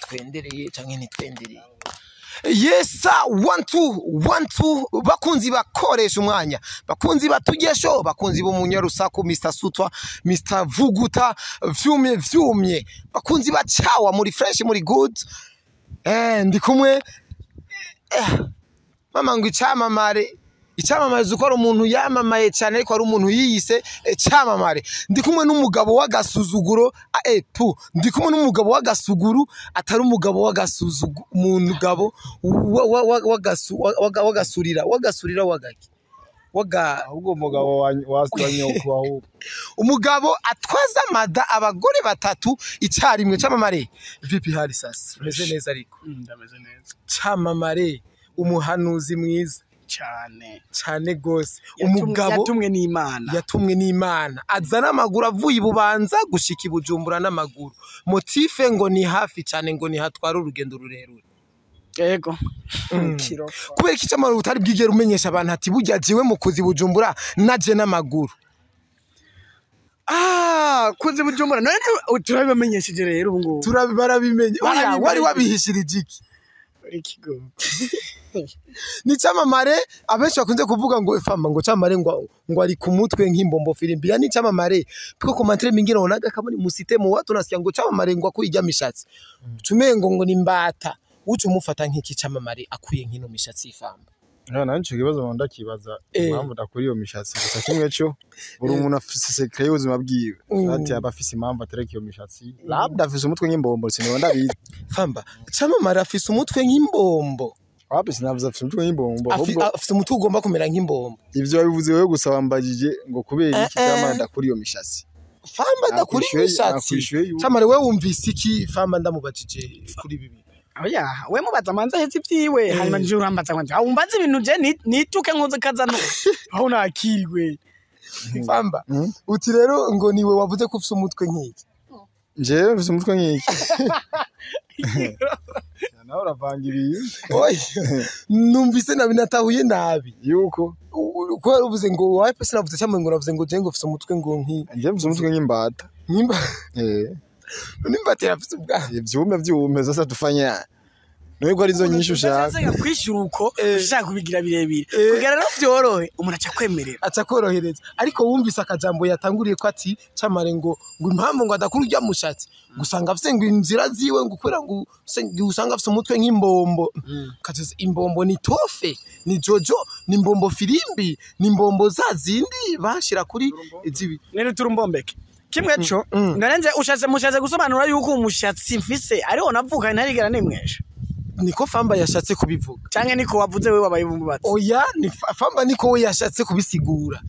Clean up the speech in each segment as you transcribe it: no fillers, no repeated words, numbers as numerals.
Twendereye canke ntitwendereye? Yesa, one two one two, bakunzi bakoresha umwanya, bakunzi batugesho, bakunzi b'umunyarusaku, Mr Sutwa, Mr Vuguta, vyumye vyumye, bakunzi bacawa muri fresh, muri good. Ndi kumwe mama ngo icamamare, icamamare uko ari umuntu yamamaye cyane, ariko ari umuntu yiyise camamare. Ndi kumwe n'umugabo w'agasuzuguro, tu ndi kumwe n'umugabo w'agasuguru, atari umugabo w'agasuzugu, umugabo w'agasurira, w'agasurira, w'agaki, waga Ahubwo umugabo wa nyoko ahubwo. Umugabo atwaza amada abagore batatu icyarimwe. Camamare, vipi hali sasa? Umeze neza ariko? Ndameze neza. Camamare, umuhanuzi mwiza. Cyane. Cyane gose. Umugabo yatumwe n'Imana. Yatumwe n'Imana, aza n'amaguru avuye i Bubanza gushika i Bujumbura n'amaguru. Motif ngo ni hafi cyane, ngo ni hatwara urugendo rurerure. Yego. Kubera iki cyamara utari bwigera umenyesha abantu ati burya jiwe mu kuzi Bujumbura naje n'amaguru? Ah, kuzi Bujumbura none turabibamenyesheje rero ubu ngubu. Barabimenye. Oya. Barabimenye. Wari wabihishirije iki? Uri kigo. Ni cyamamare abenshi bakunze kuvuga ngo fama, ngo cyamamare ngo ari ku mutwe nk'imbombo filimbi. Yani cyamamare piko commentaire mingine unaga kama ni musite mu watu nasikia ngo cyamamare ngo akuye mishatsi, tumengo ngo ni mbata. Uca umufata nk'iki cyamamare akuye nk'ino mishatsi ifamba? Nta, nanje ico kibazo ndakibaza, impamvu ndakura iyo mishatsi. Gusa kimwe cyo, buri muntu afise secret y'ubuzima bwiwe. Ati aba afise impamvu atereka iyo mishatsi, labda afise umutwe nk'imbombo, sinaba ndabizi. Famba, cyamamare afise umutwe nk'imbombo? Wapi, sinavuze afise umutwe nk'imbombo. Ahubwo Afise umutwe ugomba kumera nk'imbombo. Ivyo wabivuze wewe, gusa wambajije ngo kubera iki cyamamare ndakura iyo mishatsi. Famba ndakuri imishatsi. Nakwishuye yuko Cyamamare, we wumvise iki famba ndamubajije kuri ibi bintu? Oya, we mubaza manza hetse ibyiwe, hanyuma nje urambaza ngo aho umbaza ibintu je nituke nkuze kazano aho nakirwe. Famba, uti rero ngo niwe wavuze ko ufise umutwe nk'iki? Njyewe mfise umutwe nk'iki? Nawe uravanga ibintu. Oya, numvise nabi, natahuye nabi. Yuko Kubera uvuze ngo wapi, sinavuze cyangwa ngo navuze ngo je ngo ufise umutwe ngo nki Njyewe mfise umutwe nk'imbata. Nimba Eh. nimbata irafise ubwanwa. Ivyume vyume, sasa tufanya none ko arizo nyinshi ushaka? Ushaka kwishyura uko ushaka kubigira birebire kugira rero byorohe, umuntu aca kwemerera. Aca korohereza. Ariko wumvise akajambo yatanguriye ko ati camare ngo impamvu ngo adakura urya mushatsi, gusanga afise ngo inzira ziwe, ngo kubera ngo usanga afise umutwe nk'imbombo. Katuzi imbombo ni tofe, ni jojo, ni imbombo firimbi, ni imbombo za zindi bashira kuri izibi. Nene turumbombeke kimwe co. None ushatse mushatse gusobanura yuko umushatsi mfise ariwo navuka ntarigera nimwesha? Niko famba yashatse kubivuga. Canke niko wavuze wewe wabaye bumbubatsi? Oya, ni famba niko we yashatse kubisigura.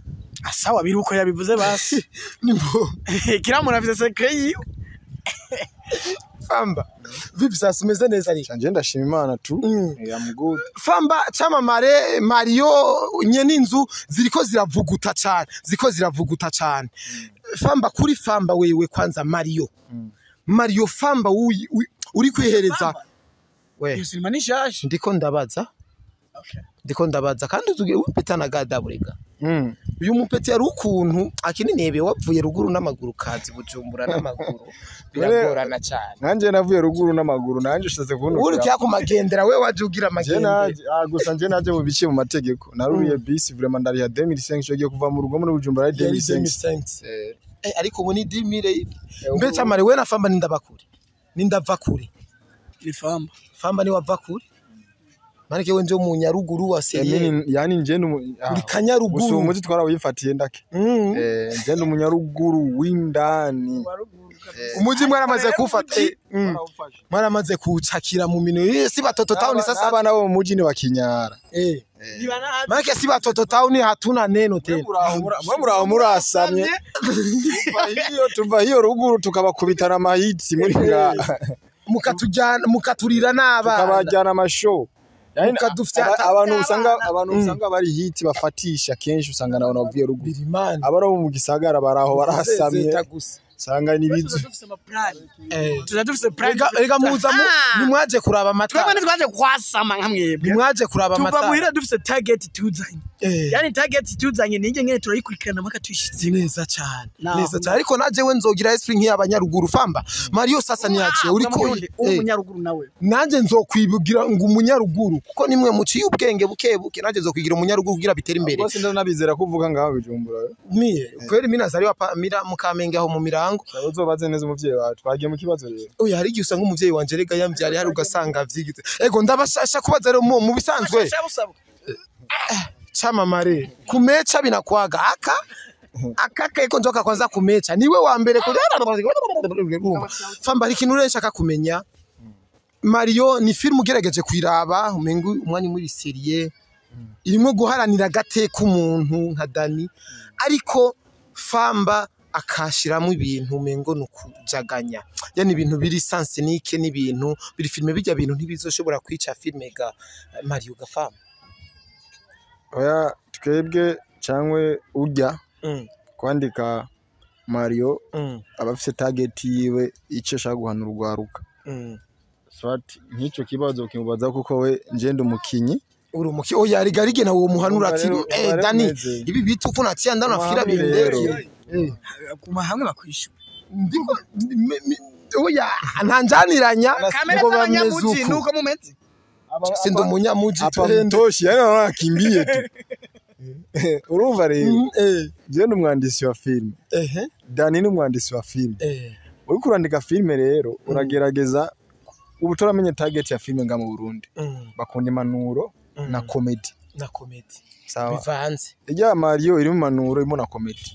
Asawa, biri uko yabivuze basi. Nimbo kila muntu afise secret yiwe. Famba, vipi sasa, umeze neza ariko? Njye ndashima Imana tu. I'm good. Famba, camamare Mario nyene inzu ziriko ziravuguta cyane, ziriko ziravuguta cyane. Famba, kuri famba wewe kwanza, Mario, Mario famba uri kwihereza we? Iyo sinema ni shasha. Ndiko ndabaza. Ndiko ndabaza kandi uzuge upita na gadaburega. Uyu mupeti yari ukuntu akinini wavuye ruguru n'amaguru, kazi Bujumbura n'amaguru biragorana cyane. Nanjye navuye ruguru n'amaguru, nanjye ushatse Uri kuntukira. kya kumagendera, we waje ugira Nje amagendera. naje, gusa nje naje mu biciye mu mategeko, naruriye bisi vraiment, ndariha 2005 ico gihe kuva mu rugo muri Bujumbura ari Yari 2005. 2005. Ariko ubu ni 10,000. Mbe camare, we na famba nindaba kure, nindava kure? Ni famba. Famba ni wava kure, manike we nje mu Nyaruguru wa seye. Yani nje Uri Kanyaruguru. Gusa umuti twarawifatiye ndake. Nje ndi umunyaruguru w'indani. Umuji mwaramaze kuwufata, mwaramaze kuwucakira mu minwe. Si batoto town sasa. Abana bo mu muji ni bakinyara. Manake si batoto town, hatuna neno tena. Mwe muraho murasamye, tuva hiyo tuva hiyo ruguru tukabakubitana amahitsi muri nga. Mukatujyana, mukaturira n'abana. Tukabajyana amashow. Yani Mukadufyata. Abantu usanga bari hit bafatisha kenshi usanga nabo bavuye ruguru. Birimani. Abari bo mu gisagara baraho barasamye. Zeta gusa. Usanga nibizu. Tuza dufise plan. Rega muza nimwaje kuraba Twebwe amatara. ntitwaje kwasama nka mwebwe. Nimwaje kuraba Tuva amatara. muhira dufise target tuzanye. Yani target tuzanye ninge ngene turayikurikirana mpaka tuyishitse. Neza cyane. Naho. Neza cyane, ariko naje we nzogira esprit nk'iy'abanyaruguru. Famba, Mario sasa niyaciye uriko Umunyaruguru nawe. Nanjye nzokwibugira ngo umunyaruguru, kuko nimwe muciye ubwenge buke buke, nanjye nzokwigira umunyaruguru kugira bitere imbere. Bose ndanabizera kuvuga ngaho Bijumbura. Mie kweri mina zariwa pa mira mukamenge aho mu mirango. Uzobaze neza umuvyeyi wawe, twagiye mu kibazo rero. Oya, hari igihe usanga umuvyeyi wanje rega yamvyariye hari ugasanga vyigize. Ego, ndabashasha kubaza rero mu bisanzwe chamamare kumecha binakwaga aka akaka iko nzoka kwanza kumecha niwe wa mbere. Famba, hari ikintu rero nshaka kumenya. Mario ni film ugerageje kuyiraba umengo umwanya muri série irimo guharanira agateka umuntu nka Dani, ariko Famba akashiramo ibintu umengo ni ukujaganya, yani ibintu biri sansenike n'ibintu biri filme, bijya bintu ntibizoshobora kwica filme ga Mario ga Famba? Oya, twebwe cyangwa urya kwandika Mario aba afise target yiwe, icyo ashaka guhanura urwaruka. Swat nk'icyo kibazo kimubaza kuko we njye umukinyi. Uri umuki? Oya, rigarige na uwo muhanura ati Umva rero, umva rero Dani, umeze. ibi bitu uko natia ndana nafikira Umuhamwe rero. bindeke. Kuma hamwe bakwishura. Ndiko oya, ntanjaniranya Kamera ngo bameze z'abanyamuji uku. nuko mumeze. Sindi umunyamuji. Hapa tuhende. mtoshi, yani naona akimbie tu. Urumva rero, njye ni umwanditsi wa filime, Dani ni umwanditsi wa filime. Uriko urandika filime rero uragerageza ubu turamenye target ya filime nga mu Burundi bakunda impanuro na comedy. Na comedy. Sawa. Bivanze. Ijya Mario irimo impanuro, irimo na comedy.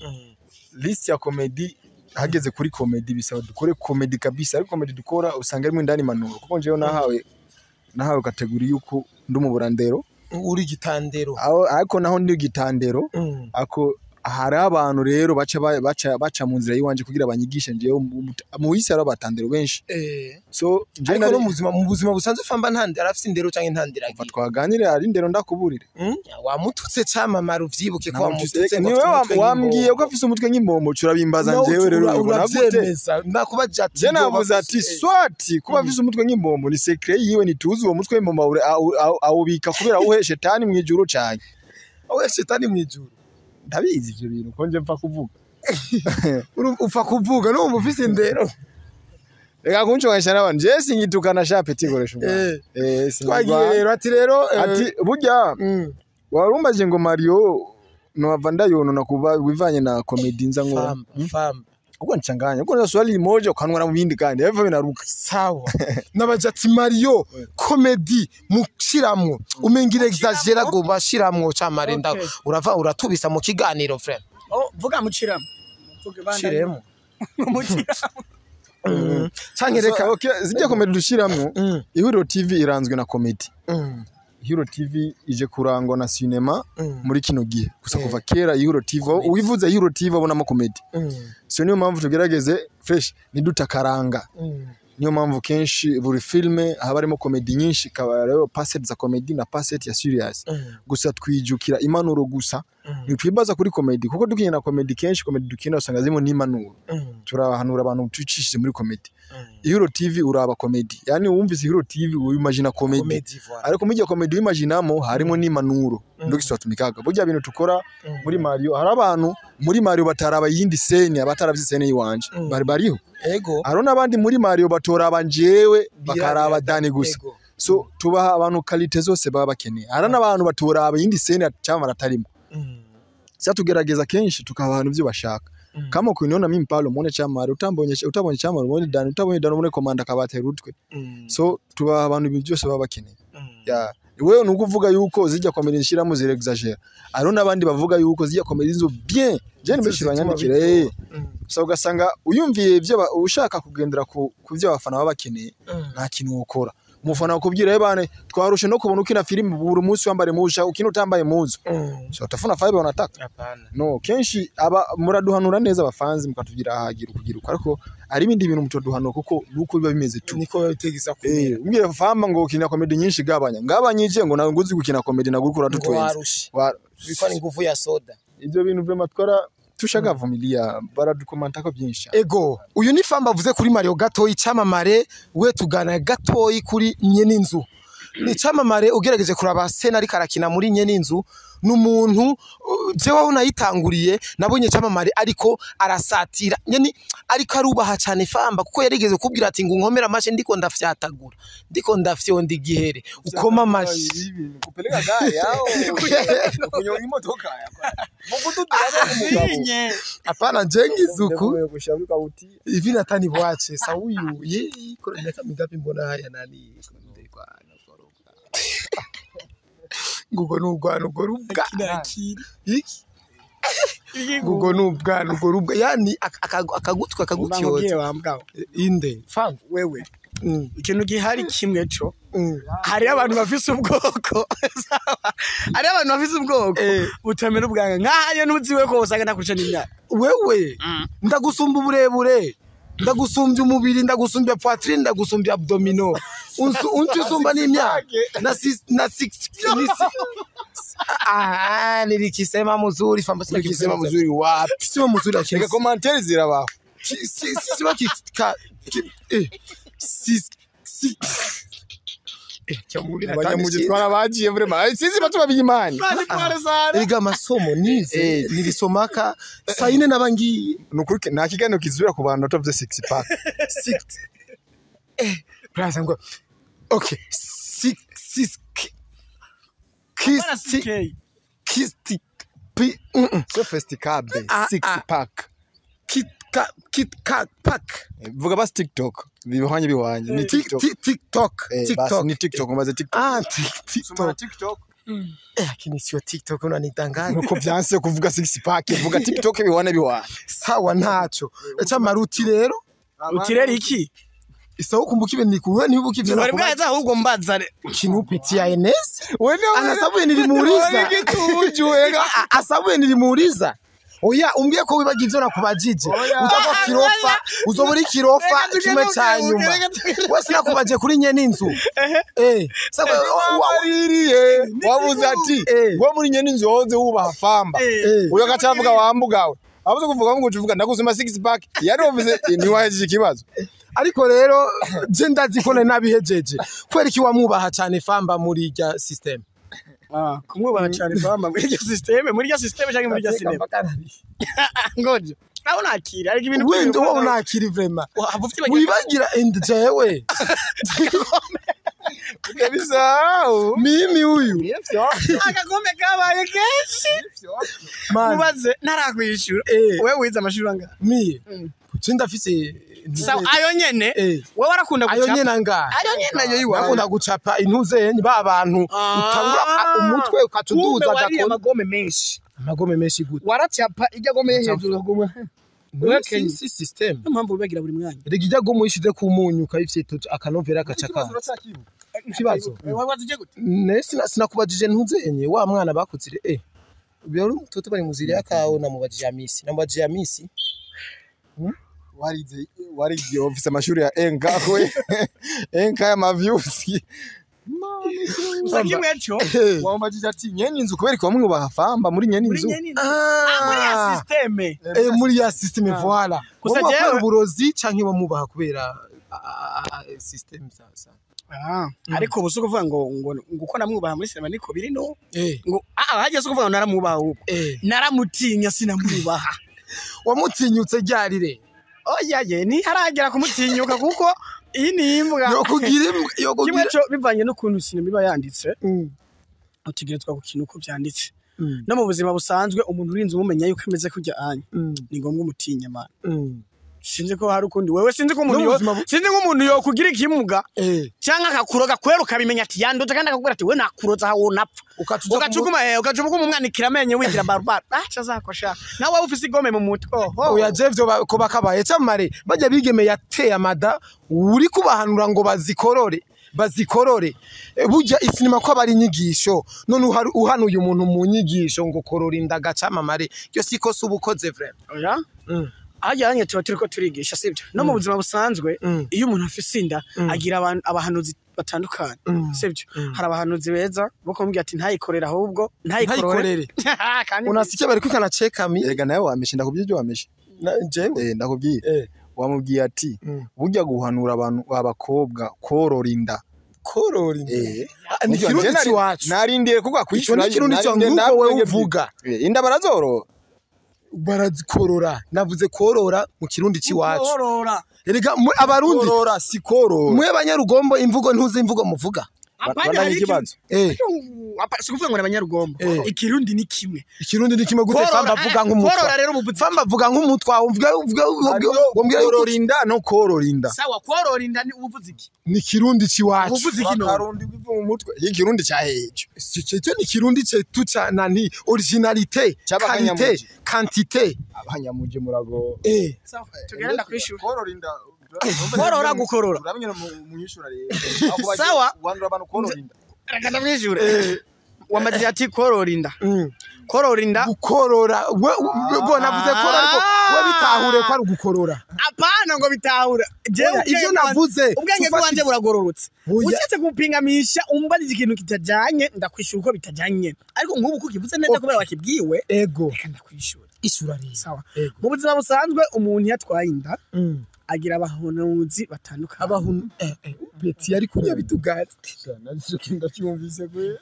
List ya comedy, hageze kuri comedy bisaba dukore comedy kabisa, ariko comedy dukora usanga harimo indani impanuro, kuko njyewe nahawe category yuko ndi umuburandero. Uri gitandero. Aho ariko naho ndi gitandero, ako hari abantu rero baca baca mu nzira yiwanje kugira banyigishe njyewe mu isi hari abatandero benshi. So njye Ariko no mu buzima busanzwe Famba ntandero arafise indero canke ntanderagiye? Twaganire, hari indero ndakuburire. Wamututse camamara, uvyibuke ko wamututse ngo Niwe afise umutwe wambwiye nk'imbombo. ko afise umutwe nk'imbombo, curabimbaza. No, Njyewe rero ubona gute? Uravyemeza nakubaje ati Je navuze ati swati kuba afise umutwe nk'imbombo ni secret yiwe, ntituzi uwo mutwe w'imbombo awubika kubera awuhe shetani mw'ijuru cane. Oya, shetani mwijuru. Ndabizi ivyo bintu ko nje mpfa kuvuga. Upfa kuvuga numva ufise indero. Reka kunconesha n'abantu, je singitukana sha petit, koresha umwana. Twagiye rero ati rero Ati burya warumbaje ngo Mario nohava ndayonona kuba bivanye na comedy nza ngo Famba, Famba. Uko nichanganya, uko na swali moja ukanwara mu bindi kandi hepfo binaruka. Sawa, nabaje ati Mario comedy mushiramwo umengira exagera go bashiramwo camare nda. Okay. Urava uratubisa mu kiganiro frère. Oh, vuga muciramo. Vuga banda. Shiremo. Muciramo. Canke reka. Okay, zijya comedy dushiramwo, Ihuriro TV iranzwe na comedy. Ihuriro TV ije kurangwa na cinema muri kino gihe gusa. Kuva kera Ihuriro TV, uwivuze Ihuriro TV abonamo comedy. So niyo mpamvu tugerageze fresh nidutakaranga. Niyo mpamvu kenshi buri filme haba harimo comedy nyinshi, ikaba rero facet za comedy na facet ya serious. Gusa twijukira impanuro gusa, ntitwibaza kuri comedy, kuko dukina na comedy kenshi, comedy dukina usanga zirimo n'impanuro. Turahanura abantu tucishije muri comedy. Ihuriro TV uraba comedy, yani wumvise Ihuriro TV wimagina comedy. Comedy, voilà. Ariko muri iyo comedy wimaginamo harimo n'impanuro, ndo giswatumikaga burya bintu tukora muri Mario. Hari abantu muri Mario bataraba yindi scene, abataravye scene yiwanje bari bariho. Hari n'abandi muri Mario batoraba njyewe, bakaraba Dani gusa. So tubaha abantu qualité zose baba bakeneye. Hari n'abantu batoraba yindi scene cyangwa baratarimo. Sasa tugerageza kenshi tukabaha abantu ibyo bashaka. Kama ukiniona mimi pale muone Chamari, utambonye utabonye Chamari muone Dani, utabonye Dani muone Komanda kabatera utwe. So tubaha abantu ibintu byose baba bakeneye. Ya wewe ni ukuvuga yuko zijya comedy nshiramo zire exagera. Hariho n'abandi bavuga yuko zijya comedy zo bien. Je ni benshi banyandikira So ugasanga uyumviye ibyo ushaka kugendera ku byo abafana baba bakeneye, nta kintu wokora. Umufana akubwira eh bane twarushe no kubona ukina filime buri munsi wambare musha ukina utambaye muzu. So utafuna fiber unataka. Hapana. No, kenshi aba muraduhanura neza abafanzi, mukatugira ahagira kugira uko, ariko ari ibindi bintu mutoduhanura kuko nuko biba bimeze tu. Niko babitegeza kumera. Umbwira Famba ngo ukina comedy nyinshi gabanya. Ngabanyije ngo nawe nguzi gukina comedy naguri Ngo kuratutwenza. warushe. Bikora ingufu ya soda. Ibyo bintu vraiment twara tushagavumilia, baradukomanta ko byinshi. Ego, uyu ni Famba avuze kuri Mario gatoyi. Icyamamare we tugana gatoyi kuri nye n'inzu. Ni camamare ugerageje kuraba sena ariko arakina muri nye n'inzu n'umuntu jewe aho nayitanguriye nabonye camamare ariko arasatira nyene ariko arubaha cyane Famba, kuko yarigeze kubwira ati ngo nkomera amashe ndiko ndafyatagura ndiko ndafyonda igihere ukoma amashi kupeleka gari yao kunyonga imodoka Sinye. Hapana jengizuku kushauri uti hivi natani bwache sa huyu ye iko miaka mingapi mbona haya nani ngugo n'ubwana ubwo rubwa iki ngugo n'ubwana ubwo rubwa yani akagutwi akagutyota wambwa inde fam wewe ikintu gihari kimwe co hari abantu bafise ubwoko hari abantu bafise ubwoko butamera ubwanga nkayo nuziwe ko usanga nakurusha n'imyaka wewe ndagusumba uburebure ndagusumbya umubiri ndagusumbya poitrine ndagusumbya abdomino unsi usumba n'imyaka na six ah nilikisema mzuri famba nilikisema mzuri wapi sema mzuri lakini reka commentaire zirabaho si si si si abanyamujyi twarabagiye vraiment sinzi batuma biyimani erega amasomo nize nilisomaka saa yine nabangiye nukuri nta kiganiro kizubira ku bantu batovye six pack six braza ngo okay six six kiss p sophisticated six pack kit kit pack vuga basi TikTok bihwanye bihwanye ni TikTok TikTok TikTok ni TikTok mbaze TikTok ah TikTok TikTok lakini sio TikTok unanidanganya nuko vyanse kuvuga six pack vuga TikTok bihwane bihwanye sawa ntaco echa maruti rero uti rero iki isaho kumbuka ibintu nikuwe nibuka ivyo bari bwaza ahubwo mbaza kinupitia Enes anasabuye nilimuuliza asabuye nilimuuliza oya umbwiye ko wibagiye ivyo nakubajije utako kirofa uzobura ikirofa kimwe ca nyuma wese nakubaje kuri nye n'inzu waririye wabuze ati wo muri nye n'inzu woze wubaha Famba uyo gaca avuga wambugawe abuze kuvuga ngo ucuvuga ndagusuma six pack yari wavuze ntiwahejeje ikibazo ariko rero je ndazi ko nabihejeje kubera iki wamwubaha cyane Famba muri rya system kumwubaha cyane Famba muri iryo system muri iryo system cyangwa muri iryo cinema ngoje aho nakira ariko ibintu wende wowe nakiri vraiment wibagira jewe kabisa mimi huyu akagome kabaye kenshi mubaze narakwishura wewe wize amashuri angahe miye ndafise sawa ayo nyene wewe warakunda gucapa ayo nyene angahe ayo nyene ayo yiwa nakunda gucapa intuze ba bantu utangura umutwe ukacuduza gakona amagome menshi amagome menshi gute waracapa ijya gome hejuru gome wewe si system impamvu ubagira buri mwanya rega ijya gome uyishize ku munyu ukayifyeta akanovera agacaka ikibazo nese sinakubajije ntuzenye wa mwana bakuzire byari umutoto bari muzire akawo namubajije amisi namubajije amisi warize warigiye ofisa amashuri ya enka ko enka ya mavyusi usakimwe cyo wambajije ati nyene inzu kubera ko bamwe Famba muri nyene inzu muri ya system muri ya system voilà gusa jewe uburozi canke bamubaha kubera system sasa ariko ubu sukuvuga ngo ngo uko namwubaha muri cinema niko biri no ngo hagiye sukuvuga ngo naramubaha uko naramutinya sinamwubaha wamutinyutse ryarire oya ye ni haragera kumutinyuka kuko iyi ni imbwa yo kugira yo kugira kimwe cyo bivanye n'ukuntu sinema iba yanditse utegerezwa gukina uko byanditse no mu buzima busanzwe umuntu urinze umumenya yuko ameze kujya anya ni ngombwa umutinya man sinzi ko hari ukundi wewe sinzi ko umuntu sinzi ko umuntu yo kugira ikimuga cyangwa akakuroga kwera ukabimenya ati yandoze kandi akakubwira ati we nakuroza aho napfa ukacuguma ukacuguma umwanikira amenyo wigira barbar acha zakosha nawe ufise igome mu mutwe oya jevyo ko bakabaye camare bajya bigeme yateye amada uri kubahanura ngo bazikorore bazikorore burya isinema ko abari inyigisho none uhanuye umuntu mu nyigisho ngo korora inda gacamamare ryo siko se ubukoze vraiment oya hajya hanye tuba turiko turigisha sibyo no mu buzima busanzwe iyo umuntu afise inda agira abahanuzi batandukanye sibyo hari abahanuzi beza bo kumubwira ati ntayikorere ahubwo ntayikorere unasikia bari kwikana cheka mi erega nawe wamishe ndakubwiye ibyo wamishe jewe ndakubwiye wamubwiye ati burya guhanura abantu abakobwa korora inda Korora inda. Ni kirundi c'iwacu. Narindiye kugwa kwishura. Ico ni kirundi c'iwacu nkuko wewe uvuga. Inda barazorora. Barazikorora. Navuze korora mu kirundi c'iwacu. Korora. Erega abarundi korora si korora. Mwe banyarugombo imvugo ntuzi imvugo muvuga. Apana hari ikibazo. Sikuvuga ngo n'abanyarugombo. Ikirundi ni kimwe. Ikirundi ni kimwe gute famba avuga nk'umutwa. Korora rero ubuvuzi. Famba avuga nk'umutwa umvuga uvuga korora inda no korora inda. Sawa korora inda ni ubuvuzi iki? Ni kirundi c'iwacu. Ubuvuzi iki no? Karundi biva mu mutwe. Ikirundi ca hejo. Cyo ni kirundi cyetu ca nani originalité, qualité, quantité. Abanyamuje murago. Sawa tugenda kwishura. Korora inda. Korora gukorora. Uramenye munyishura rero. Sawa. Wandura abantu korora inda. Reka ndamwishure. Wamaze ati korora inda. Korora inda. Gukorora. We navuze korora ariko we bitahure ko ari gukorora. Apana ngo bitahure. Jewe ivyo navuze ubwenge bwanje buragororotse. Ushatse kupingamisha umbajije ikintu kitajanye ndakwishura uko bitajanye. Ariko nk'ubu kukivuze neza kubera wakibwiwe. Ego. Reka ndakwishura. Ishura rero. Sawa. Mu buzima busanzwe umuntu yatwaye inda agira abahanuzi batandukanye. Abahunu Beti yari kunya bitugati. Ndacyumvise gwe.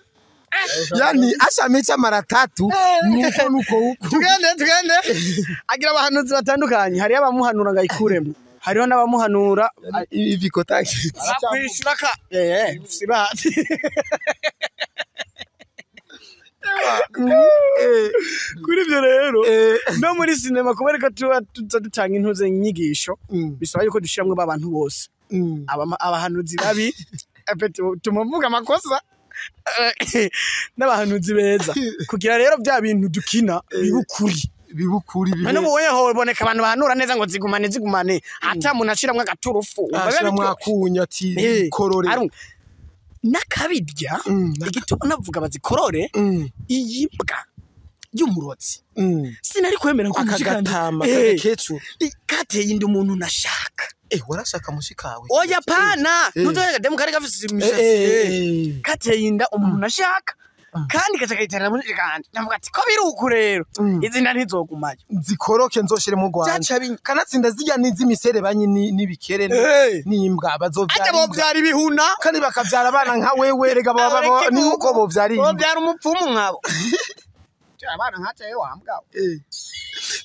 Yani ashamecha mara tatu nuko nuko uko. Tugende. Agira abahanuzi batandukanye. Hari abamuhanura ngo ayikuremo. Hariho n'abamuhanura ivi kotaki. Akwishura ka siba. Kuri ibyo rero no muri sinema kubera ko tuba dutanga intuze inyigisho bisaba yuko dushiramwe abantu bose abahanuzi babi tumuvuga amakosa n'abahanuzi beza kugira rero bya bintu dukina bibukuri bibukuri none ubu hoboneka abantu bahanura neza ngo zigumane ata muntu ashiramwe agaturufu ashiramwe akunya ati korore nakabirya igituma navuga bazikorore iyi mbwa y'umurotsi sinari kwemera ko akagatama kagakecuru kateye inda umuntu nashaka. Warashaka mushikawe. Oya pana ntuzoyega demu kari gafise imishatsi kateye inda umuntu nashaka kandi kaca kayitarira muri kandi ndavuga ati ko biruku rero izi nda ntizogumayo nzikoroke nzoshire mu Rwanda kanatsinda zijya n'izimiserebanyi n'ibikere n'imbwa bazovyara ajya bovyara ibihuna kandi bakavyara abana nka wewe rega baba ni uko bovyara bovyara umupfumu nkabo abana nka jewe wambwa.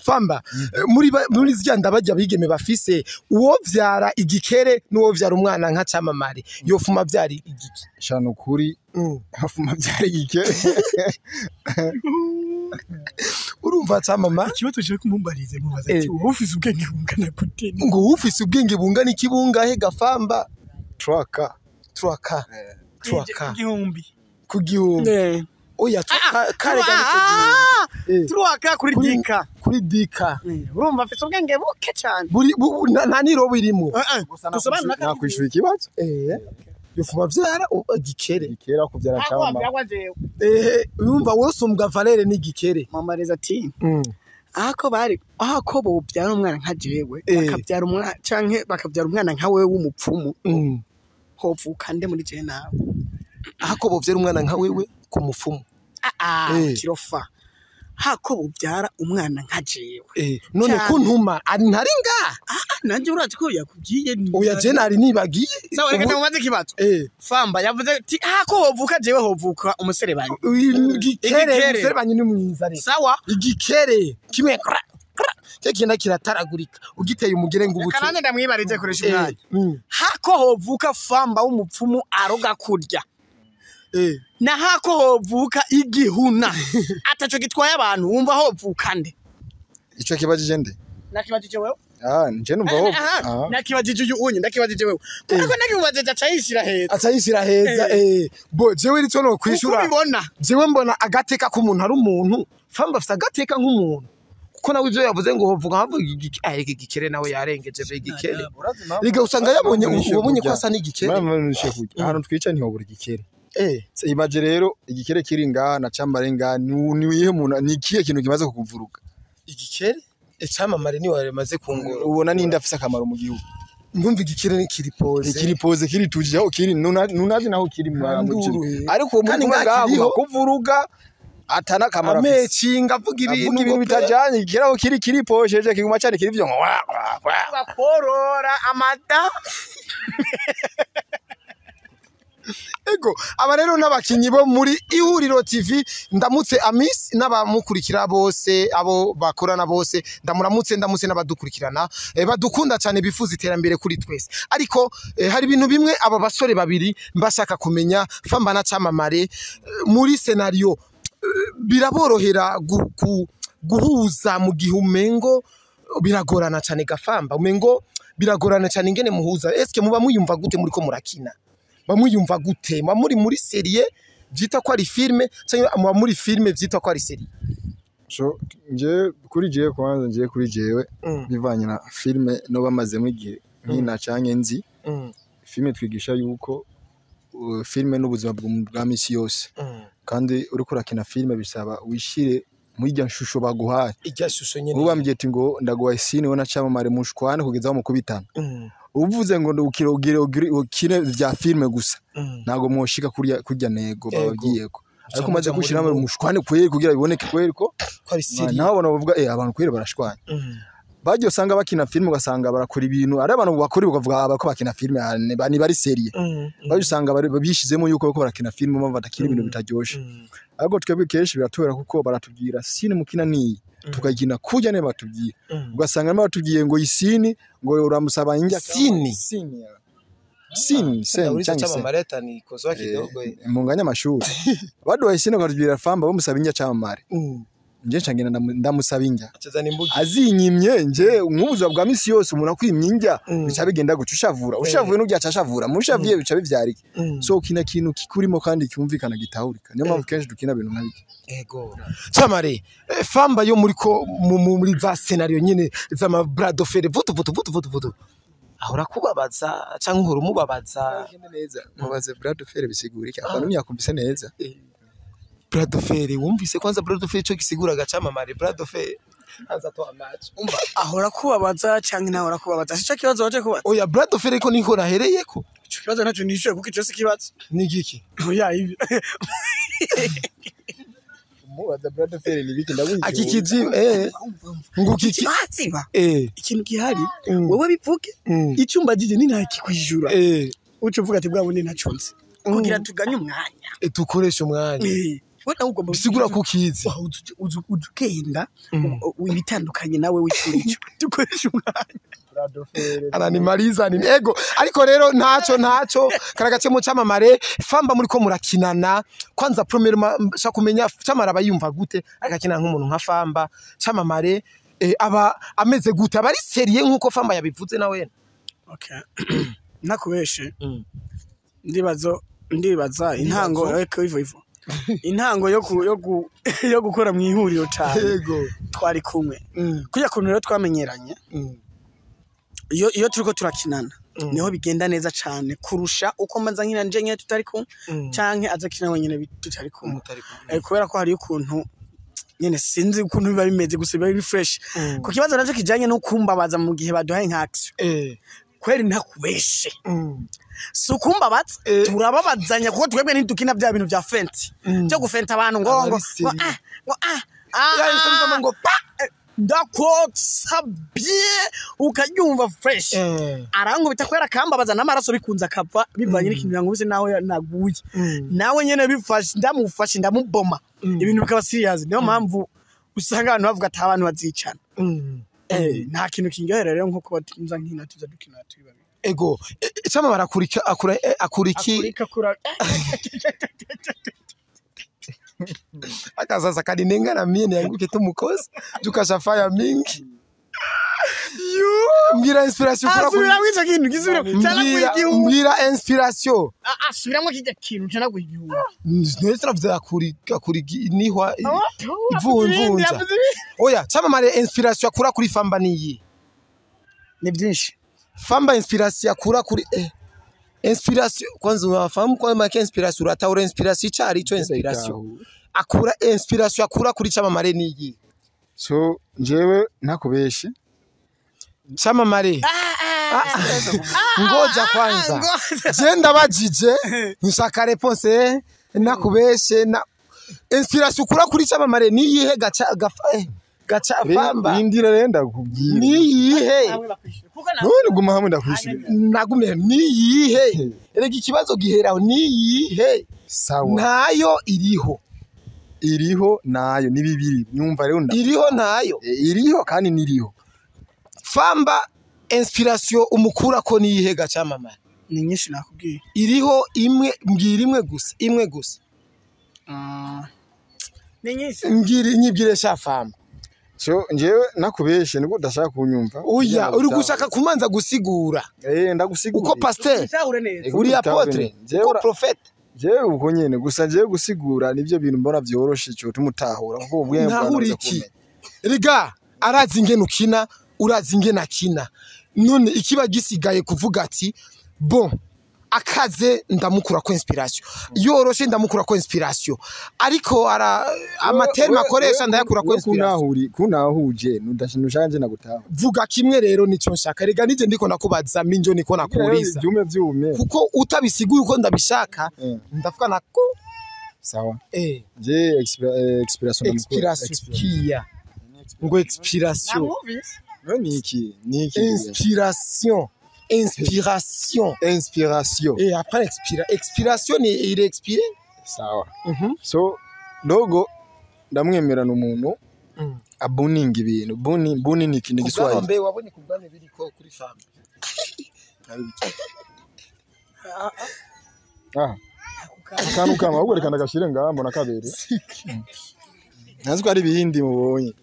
Famba muri zijya ndabajya bigeme bafise uwo vyara igikere n'uwo vyara umwana nka camamare yofuma vyari igiki shano kuri hafuma vyari igikere. Urumva camama ikibazo cyo kumumbarize mubaza ati wowe ufise ubwenge bungana gute ngo ufise ubwenge bungana iki bungahe gafamba traka traka igihumbi ku gihumbi. Oya kare turwaka kuri dika kuri dika urumva afite ubwenge buke cyane buri nta nirobo irimo dusobanura nakwishura ikibazo yofuma vyara igikere igikere kuvyara cyangwa urumva wose umbwa Valere n'igikere mama reza ati ahako bari ahako bovyara umwana nka jewe bakavyara umwana canke bakavyara umwana nka wewe w'umupfumu hovuka nde muri je nawe ahako bovyara umwana nka wewe ku mupfumu kirofa hako bubyara umwana nka jewe none kuntuma ari ntari nga nanje urazi ko yakubwiye oya je nari nibagiye sawa reka ndamubaze ikibazo famba yavuze ati hako hovuka jewe hovuka umuserebanyi igikere umuserebanyi ni mwiza reka sawa igikere kimwe cyo kinda kirataragurika ugiteye umugere ngo ubucu kanande ndamwibarize koresha umwanya hako hovuka famba w'umupfumu aroga kurya na hako hovuka igihuna ataco gitwaye abantu wumva hovuka nde ico kibajije nde nakibajije wewe nje numva ho nakibajije uyu unye ndakibajije wewe kuko nakibajije acayishira heza acayishira heza bo jewe rico no kwishura ubibona jewe mbona agateka k'umuntu ari umuntu famba afite agateka nk'umuntu kuko nawe ivyo yavuze ngo hovuga havuga igikere nawe yarengeje be igikere riga usanga yabonye ubonye ko asa n'igikere ahantu twica ntihobura igikere imaje rero igikere kiri ngaha na cambare ngaha ni wihe muntu ni kiye kintu kimaze kukuvuruga igikere icamamare ni waremaze kungora ubona ninde afise akamaro mu gihugu ndumva igikere ni kiripoze kiripoze kirituje aho kiri nunazi naho kiri mu ariko uwo muntu ngaha kuvuruga atana kamaro amecinga avuga ibintu bitajanye igikere aho kiri kiriposheje kiguma cyane kiri byo bakorora amata. Ego, aba rero n'abakinyi bo muri Ihuriro TV, ndamutse Amis n'abamukurikira bose, abo bakorana bose, ndamuramutse, ndamutse n'abadukurikirana, badukunda cyane, bifuza iterambere kuri twese. Ariko hari ibintu bimwe aba basore babiri mbashaka kumenya, Famba na Camamare, muri scenario biraborohera guhuza mu gihe umengo biragorana cyane? Gafamba, umengo biragorana cyane ingene muhuza. Eske muba muyumva gute muriko murakina? Bamuyumva gute? Muba muri muri série byita ko ari film, cyangwa muba muri film byita ko ari série? So nje kuri jewe, kwanza nje kuri jewe, bivanye na filme no bamazemo igihe nkina canke nzi filme, twigisha yuko filme n'ubuzima bwa misi yose, kandi uriko urakina filme bisaba wishire muri irya shusho baguhaye. Irya shusho nyene. Ubu bambwiye ati ngo ndaguhaye scène, we na Camamare mushwane kugeza aho mukubitana, uvuze ngo ndukire ugire ugire ukine vya filme gusa, ntago mwoshika kurya nego bababwiyeko. Ariko umaze muja muri gushiramo mushwane kweri kugira biboneke kweri ko ko ari série. Naho abantu bavuga abantu kweri barashwanye. Bagiye usanga bakina filme, ugasanga barakora ibintu ari abantu bakora, ukavuga aba ko bakina filme, ah, ni bari sérieux. Baje usanga bari bishizemo yuko bariko barakina filme, mpamvu batakina ibintu bitaryoshe. Ariko twebwe kenshi biratubera kuko baratubwira scène mukina niyi, tukagina kurya ne batubwiye. Ugasanga niba batubwiye ngo i scène ngo uramusaba injya. Scène? Scène ya scène scène Uliza cyangwa scène. Chamamare atanikosoa kidogo. Munganya amashuri, baduhaye scène bakatubwira Famba bamusaba injya Camamare, nje nca ngenda ndamusaba injya. Acheza imbugi. Azinyimye, nje nk'ubuzima bwa misi yose, umuntu akwimye injya, bica bigenda guca ushavura, ushavuye n'urya acashavura, mushavuye bica bivyara iki? So ukina ikintu kikurimo kandi cyumvikana, gitahurika. Niyo mpamvu kenshi dukina ibintu nka biki. Ego. Chamare, Famba yo muri ko muri za scenario nyene z'ama bras de fer, vutu vutu vutu vutu vutu. Ahora kubabaza cyangwa uhora umubabaza? Neza, mubaze bras de fer bisigura iki, abantu ntiyakumvise neza. Bras de fer, wumvise kwanza bras de fer ico gisigura, gacamamare? Bras de fer. Anza to amacho. Umva, ahora kubabaza canke ntahora kubabaza, sico kibazo waje kubaza. Oya, bras de fer ko niko nahereyeko. Ico kibazo ntaco nishuye kuko ico si kibazo. Ni giki? Oya, ibi Mubaza bras de fer ni biki, ndaguha. Akikiji ngukiki. Ziba ikintu gihari, wewe bivuge. Icumba jije ni ntakikwijura, uca uvuga ati bwa bundi ntaco nzi, kugira tuganye umwanya. Tukoresha umwanya. We nawe ugomba Bisigura ko ukizi. Uza ugenda ibitandukanye nawe wicura ico dukoresha umwanya. Ananimaliza nini. Ego, ariko rero ntaco karagace mu Camamare. Famba, muri ko murakinana, kwanza premièrement shaka kumenya Camamare aba yumva gute agakina nk'umuntu nka Famba? Camamare aba ameze gute? Aba ari sérieux nkuko Famba yabivuze nawe? Okay, nakubeshe, ndibaza intango eko ivo ivo intango yo gukora mu ihuriro cyane. Twari kumwe kujya kuntu rero twamenyeranye. Iyo turiko turakinana niho bigenda neza cyane kurusha uko mbanza nkina nje nyene tutari kumwe, canke aza kina wenyene tutari kumwe. Mutari kumwe. Kubera ko hari ukuntu nyene, sinzi ukuntu biba bimeze, gusa biba biri fresh. Ku kibazo nacyo kijanye no kumbabaza mu gihe baduhaye nka action, kweri ntakubeshe, si ukumbabaza, turababazanya, kuko twebwe ntidukina bya bintu bya feinte, byo gufenta abantu ngo Aba ngo ari ngo sérieux. Ah ngo ah ah. Ya, ah, ngo pa. Ndakotsa bien, ukaryumva fresh. Arankubita kubera akambabaza, n'amaraso bikunze akava bivanye n'ikintu yankubise, nawe naguye, nawe nyene bifashe, ndamufashe ndamuboma, ibintu bikaba serious. Niyo mpamvu usanga abantu bavuga ati abantu bazicana. Nta kintu kindyohera rero nko kuba nza nkina, tuza dukina turi babiri. Ego, Camamare akurika akura akuriki Akurika kura. Aka sasa kaninenga mie nianguke tu mukosi tukashafaya mingi. Mbwira inspiration ukura kuri Asubiramwo ico kintu gisubira mbwira canaguha. Mbwira inspiration. Asubiramwo kirya kintu canaguha igihumbi. Nese navuze akuri nihwa ivunja. Oya, Camamare, inspiration akura kuri Famba niyi? Ni byinshi. Famba, inspiration akura kuri inspiration, kwanza unafahamu kwa maana inspiration, urataura inspiration icari ico? Inspiration akura, inspiration akura kuri Camamare niyi? So njyewe ntakubeshe. Camamare, ngoja kwanza, je ndabajije, nshaka réponse. Nakubeshe na inspiration ukura kuri Camamare niyihe? Gaca gafa Gaca famba. Rindira rero ndakubwira. Niyihe? None guma hamwe ndakwishura. Nagumye niyihe? Erega ikibazo giheraho niyihe? Sawa. Nayo iriho. Iriho nayo ni bibiri. Nyumva rero nda. Iriho nayo. Iriho kandi niriho. Famba inspiration umukura ko niyihe gacamamare? Ni nyinshi nakubwiye. Iriho imwe, mbwira imwe gusa, imwe gusa. Ni nyinshi. Mbwira nyibwire sha famba. So njewe nakubeshe niko udashaka kunyumva. Oya, uri gushaka kumanza gusigura. Ndagusigura. Uko pasteur, uri apotre, uko prophète. Jewe uko nyene gusa jewe gusigura nivyo bintu mbona vyoroshe cyo tumutahura kuko ubwenge bwa iki. Riga arazi ingene ukina, urazi ingene akina. None ikiba gisigaye kuvuga ati bon akaze ndamukura ko inspiration. Yoroshe ndamukura ko inspiration. Ariko ara amaterme akoresha ndayakura ko inspiration. Kunahuje nudashinuje nagutaha. Vuga kimwe rero nico nshaka. Rega nije ndiko nakubaza minjo niko nakuriza. Byume byume. Kuko utabisiguye uko ndabishaka ndavuga nako. Sawa. Je expiration expiration kia. Ngo expiration. No niki niki inspiration. Inspiration. Inspiration. Et après expiration il expire. Sawa. So dogo ndamwemera n'umuntu abuninga ibintu. Buni ni ikintu giswahili. Mbe wabonye kubwane biri ko kuri fam. Akantu kama ahubwo reka ndagashire ngaha mbona kabere. Ntazi ko ari ibindi mubonye.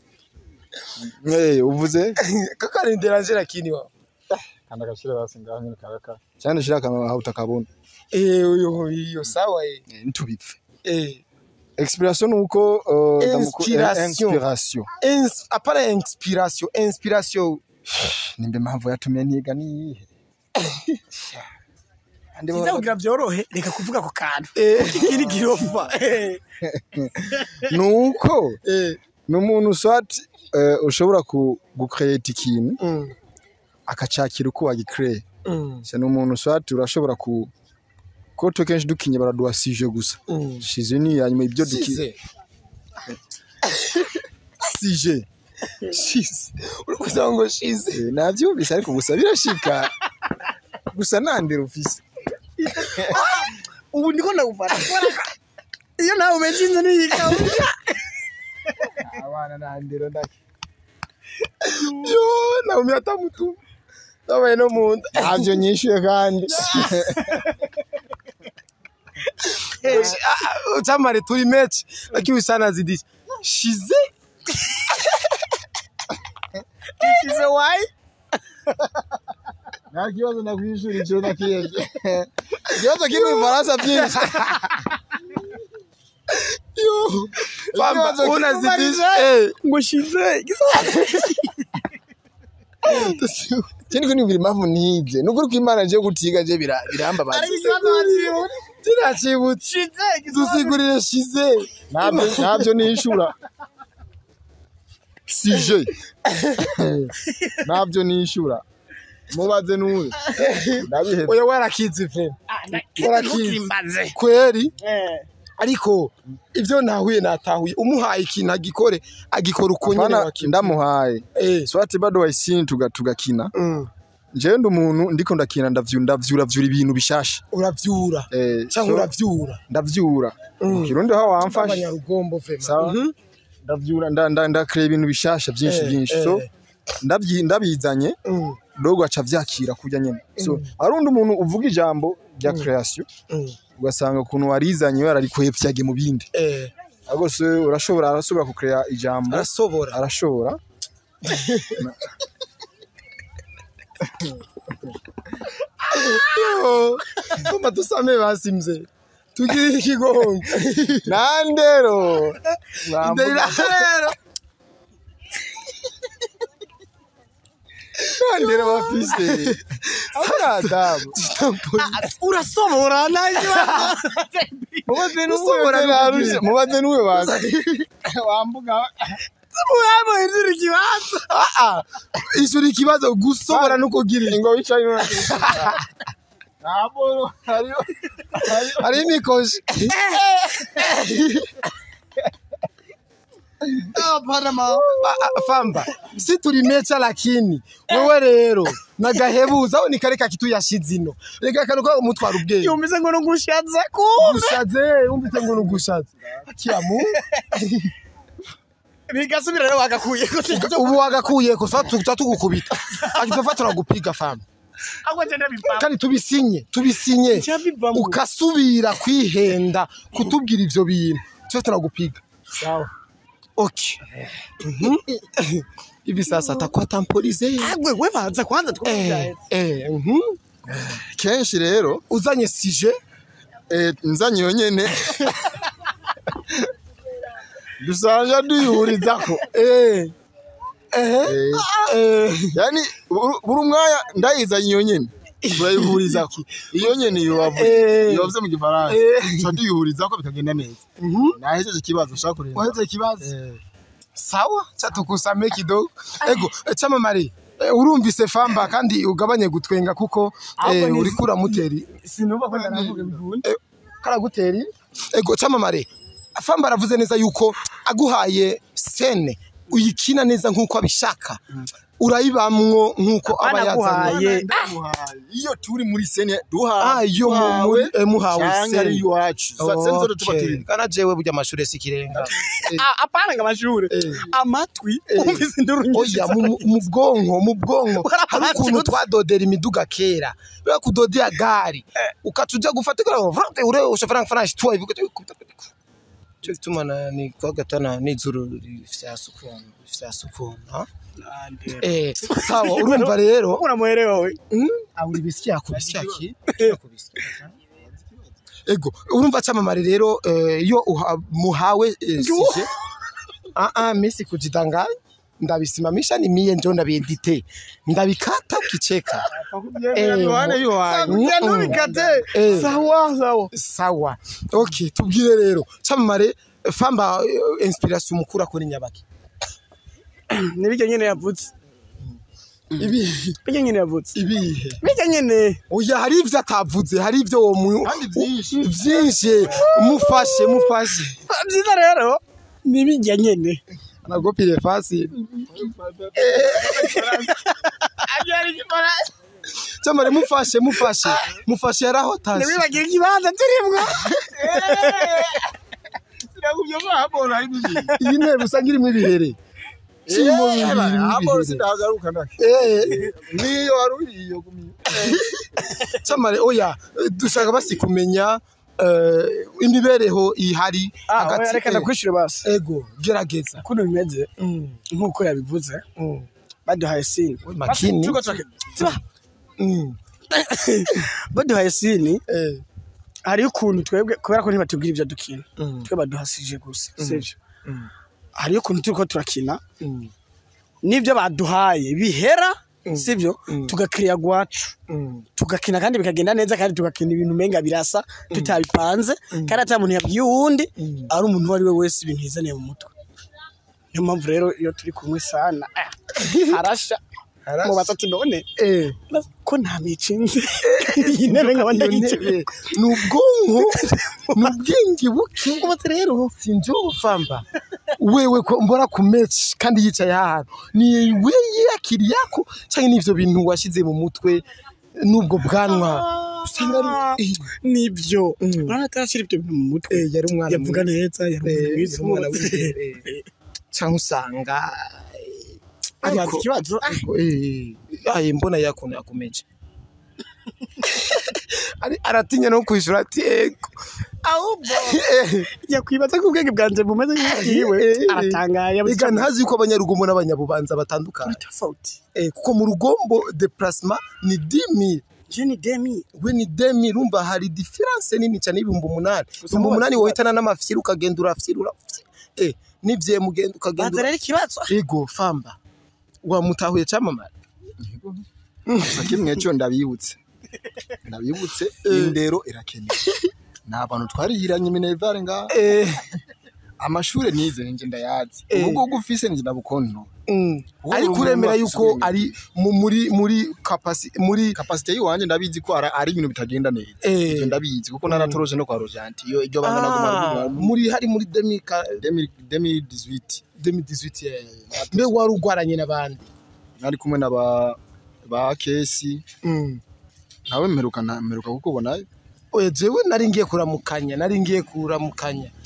Uvuze kaka ni lakini wa. Kanda gashira basi ngaha nyine karaka. Cyane shira kama aho utakabona. Uyo iyo sawa ntubipfe. Expiration nuko inspiration. Apana inspiration, inspiration. Nimbe mpamvu yatumye ntiga niyihe. Siza kugira byorohe reka kuvuga ko kantu. Kikiri girofa. Nuko numuntu swat ushobora ku create ikintu. Akacakira uko wagicree. Se n'umuntu swat urashobora ku ko kenshi dukinye baraduha sije gusa. Shize ni hanyuma ibyo dukinye. Sije. Shize. Uri ngo shize. Navyumvise ariko gusa birashika. Gusa nandira ufise. Ubu ndiko ndagufata. Iyo nawe umeje ni yikawe. Abana nandira ndaki. Yo, naumye atamutu. Nabaye no munda. Ntabyo nyishuye kandi. Chamare turi match lakini sana zidisha. Shize. Shize why? Nta kibazo nakwishura icyo nakiyevye. Ikibazo kiri mu Faransa byinshi. Yo. Famba unazidisha. Ngo shize. Cyane ko nibiri impamvu ntize. Nukuri ko Imana nje gutiga nje birambabaza. Tinachibutse. Dusigurire shize. Ntabyo nishura. Sije. Ntabyo nishura. Mubaze nuwe. Ndabihebye. Oya warakizi frère. Warakizi. Kweri. Ariko ivyo nahuye natahuye umuhaye ikintu agikore agikora uko nyene wakimba ndamuhaye. Swati bado wayisini tugakina. Njewe ndi umuntu ndiko ndakina ndavyura ibintu bishasha. Uravyura. Cyangwa uravyura. Ndavyura. Kirundi aho wamfashe. Abanyarugombo vraiment. Ndavyura ndakre ibintu bishasha byinshi byinshi. So ndabizanye dogo aca vyakira kujya nyene. So arundi umuntu uvuga ijambo rya creation. Ugasanga ukuntu warizanye yararikwepfyage mu bindi. Ahubwo se urashobora arashobora kucrea ijambo. Arashobora. Yo, koma tusame basimze. Tugire ikigongo. Nandero. Nandero. Nandero bafise. Adabu. Urasobora nayo. Mubaze nuwe basi. Wambuga. Mubaze izuri kibazo. Izuri kibazo gusobora nuko gira. Ingo wicaye. Naboro hari imikoshi. Famba si tulimecha lakini wewe rero nagahebuza aho nikareka kitu yashizino reka kanuka umutwara ubwenge yumvise ngo nugushaza kumbe gushaze yumvise ngo nugushaze akiyamu bigasubira rero wagakuye ubu wagakuye ko tugukubita akitofata turagupiga famba kandi tubisinye ukasubira kwihenda kutubwira ivyo bintu twe turagupiga sawa okay. Hivi sasa atakuwa tampolize agwe we banza kwanza twumva kenshi rero uzanye sije nzanye yonyene dusanja duyihurizako yani buri umwanya ndayizanye iyo nyene turayihurizako iyo nyene iyo mu gifaransa tuba duyihurizako bikagenda neza. Nahejeje ikibazo nshaka kureba wahejeje ikibazo sawa chatukusame kidogo ego chamamare urumvise Famba kandi ugabanye gutwenga kuko uriko uramuteri sinumva ko ndaravuga bikunda karaguteri ego chamamare Famba aravuze neza yuko aguhaye scene uyikina neza nkuko abishaka urayibamwo nkuko aba yazanye iyo turi muri scene duhaye iyo muhawe scene ari iwacu scene zo tuba turi kana jewe burya amashure sikirenga apana nga amashure amatwi umvise induru nyinshi oya mu bwonko hari ukuntu twadodera imiduga kera bwa kudodea gari ukatuja gufatikira vrante ure ushofera franche toi ivuga tumana ni kwa gatana nizuru ifyasukuna sawa urumva rero uramuherewe we aburi bisya kubisya ego urumva chamamare rero iyo muhawe sije misi kujidanganya ndabisimamisha ni mie ndio ndabiedite ndabikata ukicheka sawa sawa okay tubwire rero chamamare Famba inspiration mukura kuri nyabaki nibijye nyene yavutse ibihe nyene yavutse ibihe bijye nyene oya hari ivyo atavuze hari ivyo wo kandi byinshi mufashe byiza rero nibijye nyene anagopire fasi chamare mufashe yarahotaje nibibagira ikibanza turimwo iyi ntebe usanga irimo ibihere chamare oya dushaka basi kumenya imibereho ihari hagati reka ndakwishura basi ego gerageza kuno bimeze nkuko yabivuze baduhaye sini makini baduhaye sini hari ukuntu twebwe kubera ko ntibatubwira ibyo dukina twe baduhasije gusa sivyo hari ukuntu turiko turakina nibyo baduhaye bihera sivyo tugakiriya gwacu tugakina kandi bikagenda neza kandi tugakina ibintu menga birasa tutabipanze kandi ata muntu yabwiye uwundi ari umuntu uwo ari we wese ibintu yizaniye mu mutwe niyo mpamvu rero iyo turi kumwe sana arasha mubaza ati none ko nta micinze iyi ntebe nkaba ndayicaye ni ubwonko ni ubwenge buke ubatse rero sinjofamba wewe ko mbora ku match kandi yicaye ahantu ni we yakiri yako cyangwa n'ivyo bintu washize mu mutwe nubwo bwanwa usanga ari nibyo urabona atarashyira ibyo bintu mu mutwe yari umwana yavuga neza yari umwana cyangwa usanga ariko ikibazo aye mbona yakona yakomeje ari aratinya no kwishura ati ego ahubwo yakwibaza ko ubwenge bwanje bumeze nk'ubwiwe aratangaye ega ntazi yuko abanyarugomo n'abanyabubanza batandukanye kuko mu rugombo déplacement ni 10000 je ni 2000 we ni 2000 urumva hari difference nini cyane y'ibihumbi 8 ibihumbi 8 wohitana n'amafyiri ukagenda urafyirura nivye mugenda ukagenda baza rero ikibazo ego Famba wamutahuye chamamare kimwe cyo ndabibutse indero irakenewe nta bantu twarihiranye minevare nga amashure nize nje ndayazi ubwo gufise nje ndabukontora Ariko uremera yuko ari muri capacity, muri capacity yiwanje ndabizi ko ari ibintu bitagenda neza. Ivyo ndabizi kuko naratoroshe no kwa Rojanti iyo iryo banga naguma muri hari muri 2018 mbe wari ugwaranye n'abandi? Nari kumwe na ba Kesi. Nawe mperuka kukubona. Oya jewe nari ngiye kuramukanya.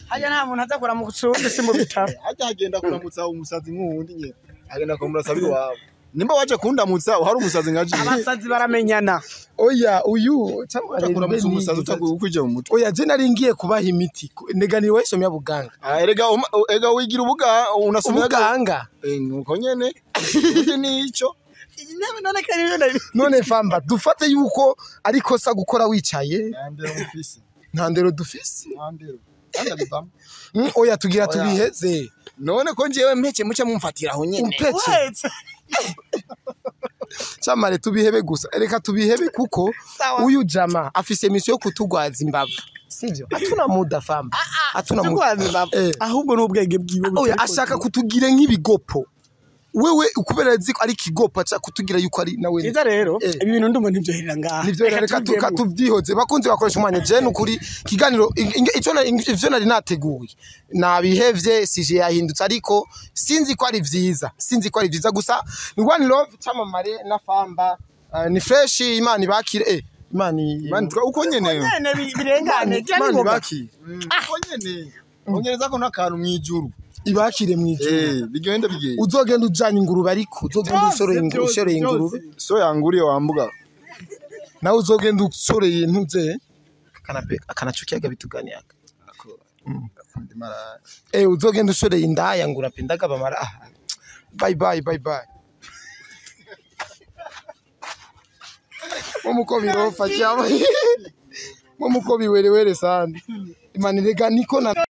Hajya nta muntu aza kuramutsa uwundi si mu bitaro. Hajya agenda kuramutsa umusazi nk'uwundi nyene. Agenda kumurasa biwabo. Nimba waje kundamutsa uhari umusazi nkaje. Abasazi baramenyana. Oya uyu kuramutsa umusazi utakwije mu mutwe. Oya je nari ngiye kubaha imiti. Neganira wayisomye buganga. Ah erega wigira ubuga unasomye ubuganga. Nuko nyene. Nico. None famba dufate yuko ariko sa gukora wicaye. Nta ndero dufise. Oya tugira tubiheze. None ko njewe mpeke muce mumfatira aho nyene. Umpeke. Chamare tubihebe gusa. Reka tubihebe kuko uyu jama afise mission yo kutugwaza imbavu. Sivyo? Atuna muda famba. Atuna muda. Ahubwo n'ubwenge bwiwe. Oya ashaka kutugira nk'ibigopo. Wewe ukubera ziko ari kigopa cha kutugira yuko ari nawe. Nziza rero ibi bintu ndumva ntivyoherera ngaha. Nivyo reka tubyihoze bakunze bakoresha umwanya je nukuri kiganiro ico ivyo nari nateguye nabihevye sije yahindutse ariko sinzi ko ari vyiza gusa ni One Love Chamamare na Famba ni fresh. Imana ibakire. Imana uko nyene birengane Imana ibakire uko nyene ongereza ko nakantu mwijuru ibakire mwijuru. Bigenda bigenda uzogenda ujanye ingurube ariko uzogenda usoreye ingurube so yanguriye wambuga nawe uzogenda usoreye ntuze akanape akanacukiyaga bituganiyaga uzogenda usoreye indaya ngura pe ndagabamara. Bye bye bye bye. Muko birofa cyabo. Muko biwerewere sana. Imana rega niko na